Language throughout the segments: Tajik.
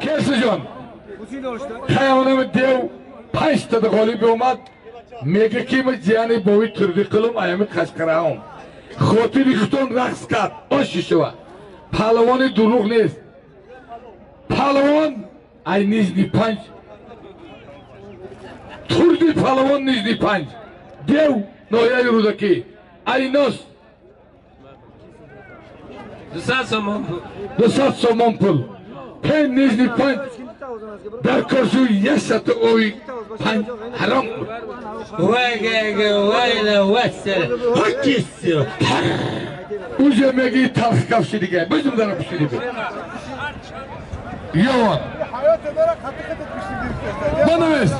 Келсиҷон, хаёнами дев 5 тада ғолиб омад. Мега ки ма ҷияни бови Турдиқулум аями Қашқараом. Хотири хутон рақс кард. Оши шува. Паҳлавони дурӯғ нест. Паҳлавон ай Нижний Панҷ. Турди паҳлавон Нижний Панҷ. Дев ноҳияи Рӯдакӣ. Айнос. 200 сомон пул. 200 сомон пул. Пен Нижний Панҷ дар коршу яшату ои панҷ ҳаром. Уже меги талх кавши дига. Бизум дара пушиди бе. Ёвон. Банавес.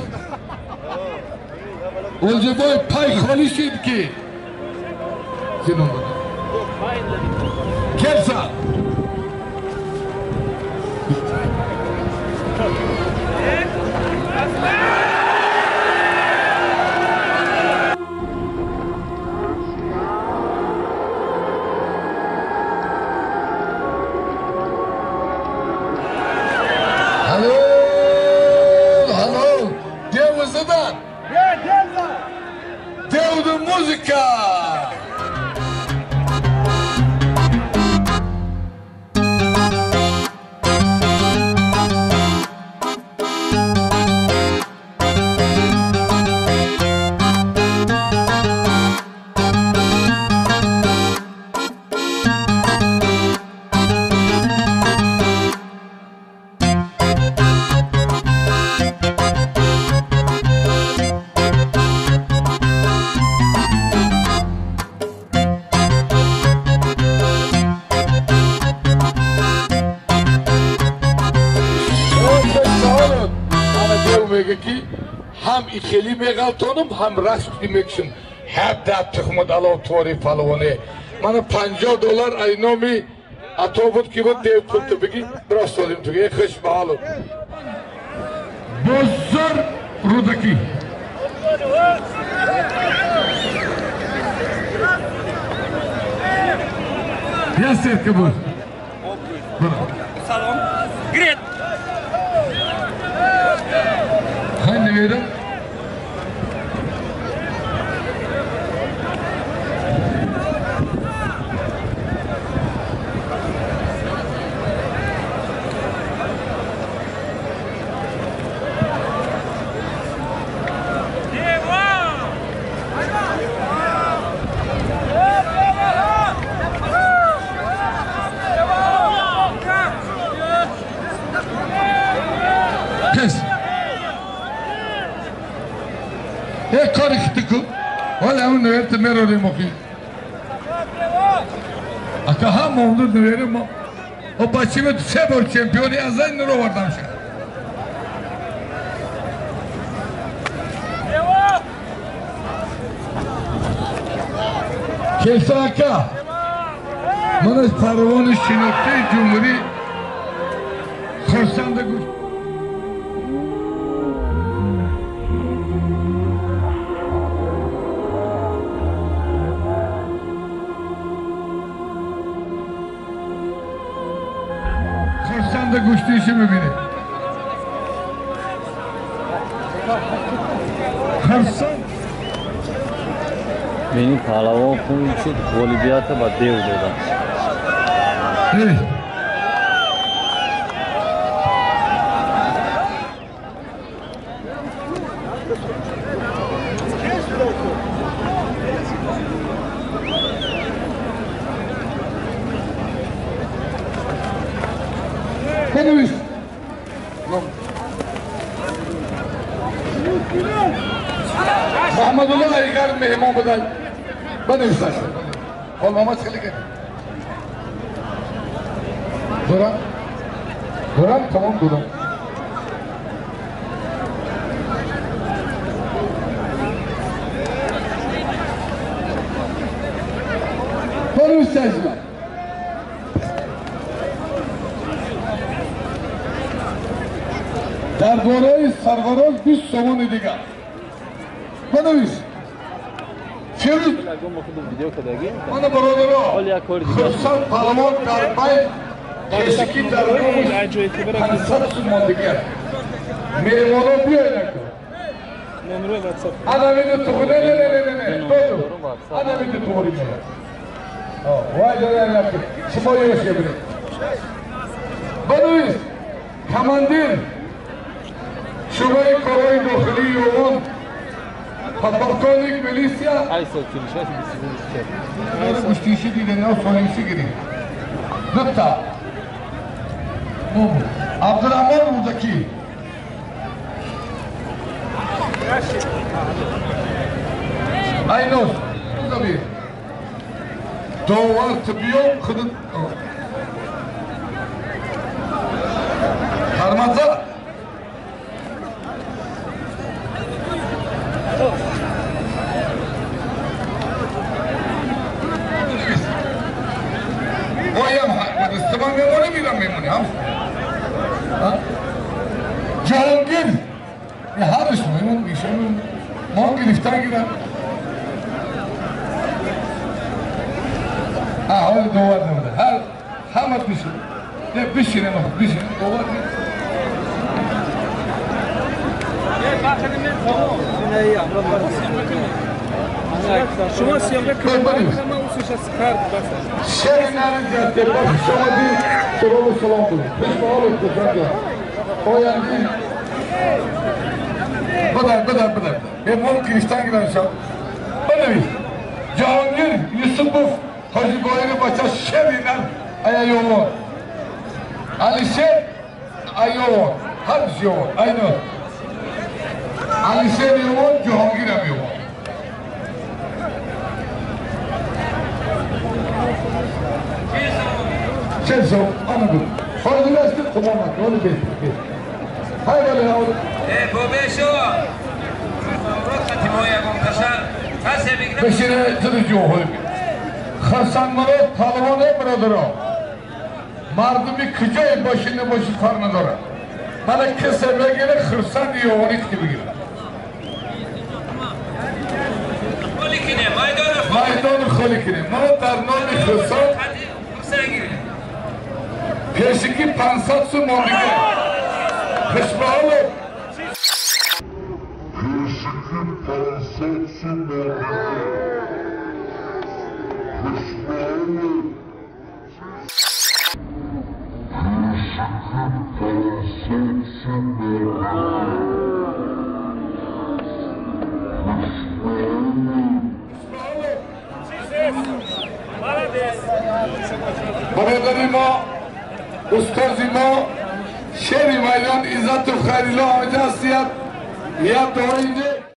Олжабой пай холи шид ки. Келса. Hallo, hallo, Dev задан. Девду музыка. Мега ки ҳам хеле меғалтонам, ҳам рақс мекушам. Ҳабда тухмад ало тори палвоне. Мана $50 ай номи ато буд ки буд дев пул ту бигӣ рост додим ту. Хуш ба ҳолу. Бозор Рӯдакӣ. Ясер буд. Салом. Грет. Хай неверам. Пес. Е кори хитику. Вале ҳамун неверта мерорем охи. Ака ҳам монду неверем мо. О бачиме се бор чемпиони аз айн нуровардам ша. Келса ака. Ман аз парвони шинохтаи ҷумҳурӣ хурсанда гуфт. Хурсанда гӯштиши мебинед. Хурсанд. Бини паҳлавон хун шуд, ғолибията ба дев доданд. Бенавис. Муҳаммадулло айгар меҳмон буданд. Бенавис. Хол Муҳаммад хеле кард. Дорам? Дорам, тамом дорам. Бенавис чашма. Дар бораи сарфароз 20 сомони дигар. Бенавис. Фирӯз. Мана бародаро. Хурсанд паҳлавон дар байн Пешики дар номи 500 сомон дигар. Меҳмоно биёед ако. Ана виду туғри, не, не, не, не, не, доду. Ана виду туғри мена. Вай, не, не, шумо ёш габиред. Банавис, командир шӯъбаи корҳои дохилии Ёвон, подполковник милисия. Гӯштиши дидани солимси гирифт. Дута. Абдурахмон Рӯдакӣ. Айнос, Забир. Довар тиббиём худ Кармаза. Оям استمان میمونه میرم میمونه هم جهانگیر هرش میمون میشه ما گرفتن گیرم حال دوار نمیده هر همه بشین نه بشینه بشینه دوار شما سیامه کنید شهر نارنج با شما دی سلام و سلام بود پیش به حال خودم آیندی بدر بدر بدر به مول کریستان گیرن شد بنویس جهانگیر یوسفوف حاجی بایر بچه شهر نارنج ایوان علی شهر ایوان هر یوان اینو علی شهر یوان جهانگیر هم یوان چه آنه بود حالا دیگه است خدا نکنه حالا بیت بیت های ولی حالا بابشو بشینه تدی جو خرسان مرا طالبانه برادرها مردمی کجای باشی نباشی کار نداره من کسی بگیره خرسان یوانیت که بگیره میدان خالی کنه ما در نام خرسان پیشکی 500 سوم دیگه خوشبحال پیشکی 500 سوم دیگه خوشبحال پیشکی 500 سوم برادر ما استاد ما شیر میدان عزت و خیرالله آنجا هستید یا دورینده.